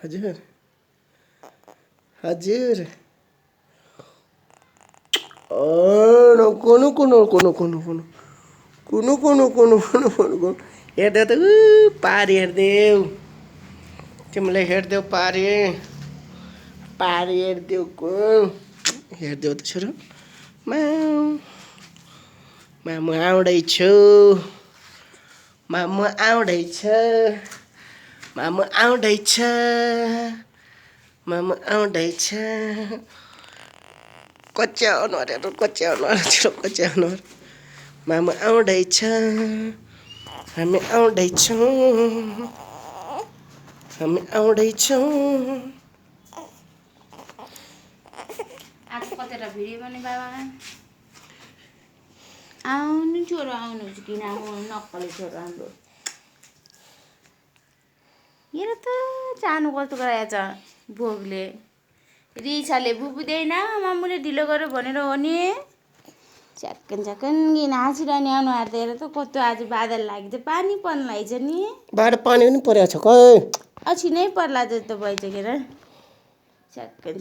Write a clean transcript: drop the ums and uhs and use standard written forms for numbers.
हजुर हजुर कुनु कुनु कुनु कुनु कुनु कुनु कुनु कुनु कुनु कुनु कुनु हेर्देऊ त पारी हेर्देऊ तिमीलाई हेर्देऊ पारी पारी हेर्देऊ हेर्देऊ त छोरो मामु आउँदैछु मामु आउँदैछ मामु आउँदैछ मामु आउँदैछ कच्याउनु अरे छिटो कच्याउनु मामु आउँदैछ हामी आउँदैछौँ हामी आउँदैछौँ आज कतिवटा भिडियो पनि बाबा आउनु छोरो आउनु किन आउनु नक्कले छोरो हाम्रो हेर त चाहनु कस्तो गराएछ भोगले रिसाले बुबुदैन मामुले ढिलो गर्यो भनेर हो नि झ्याक्कन झ्याक्कन किन हाँसिरहने अनुहार त हेर त कस्तो आज बादल लाग्यो पानी पर्न लागेछ नि बाहिर पानी पनि परेको छ खै अछिनै पर्ला जस्तो भइसकेर झ्याक्कन